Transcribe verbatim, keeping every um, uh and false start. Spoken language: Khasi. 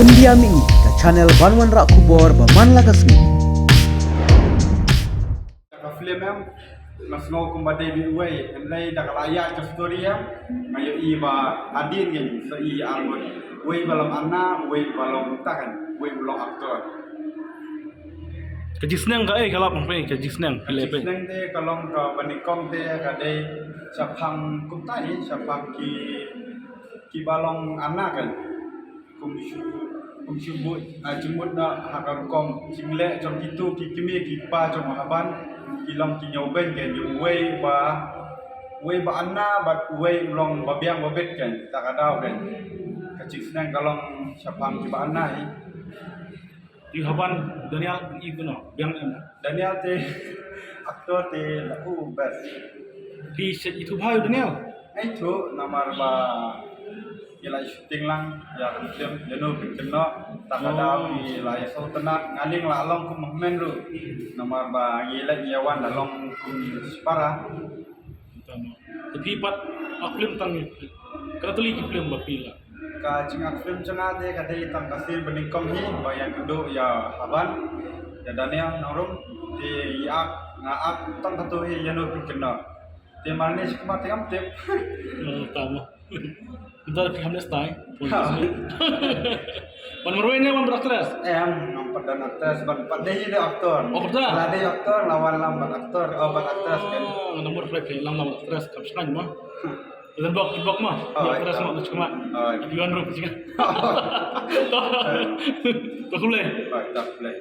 India Mih, ka channel ban wanrah khubor ba man la ka sngi. Ka film em, nga sngew kumba dei bad uwei, hynrei da ka la ïaid ka story em, nga ïohi ba hadien ngi sa ïohi arngut. Uwei ba long Anna, uwei ba long Takan, uwei ba long actor. Ka jingsneng kaei ka lap phi, ka jingsneng phi leh phi? Ka jingsneng te ka long kaba nyngkong te ka dei shaphang kumta hi, shaphang ki, kiba long Anna kan. Kum shu, kum shu buh, ah, jingmut na ha ka rukom jingleh jong kito ki kmie ki kpa jong u Haban, ki long ki ñiewbeiñ kan, uwei ba, uwei ba Anna bad uwei u long ba biang ba bit kan, ta ka daw kan. Ka jingsneng ka long shaphang kiba Anna hi. Te u Haban, Daniel, i kumno? Biang em? Daniel te, actor te, la u best. Phi sa ithuh bha ïa u Daniel? Ai ithuh, namar ba ngi la shooting lang ïa ka film Ïano Phin Kynnoh, ta ka daw ngi la ïa sngewtynnat, nga lieng la long kum hynmen ruh. Namar ba ngi leit ngi ïa wan la long kum shipara. Te phi pat act film tang, katno tylli ki film ba phi la? Ka jingak film jong nga te ka dei tang ka sien ba nyngkong hi, ba ïakynduh ïa Haban, ïa Daniel Nongrum, te ïa ak, nga ak tang katto hi Ïano Phin Kynnoh. Te mar ne shi khmat te ngam tip. Oh, tama. Ntar phi ham ne stai. Ha. Ban marwei ne ban bad actress? Em, ngam pat don actress, ban pat dei dei actor. Oh, pat da? La dei actor, la wan lam bad actor, oh, bad actress kan. Oh, namar phi lam lam actress kam shngaiñ mo. Ïa blok, blok mo. Oh, actress mo, shkma. Oh. Ïa wan ruh shkma. To khublei. Oh, to khublei.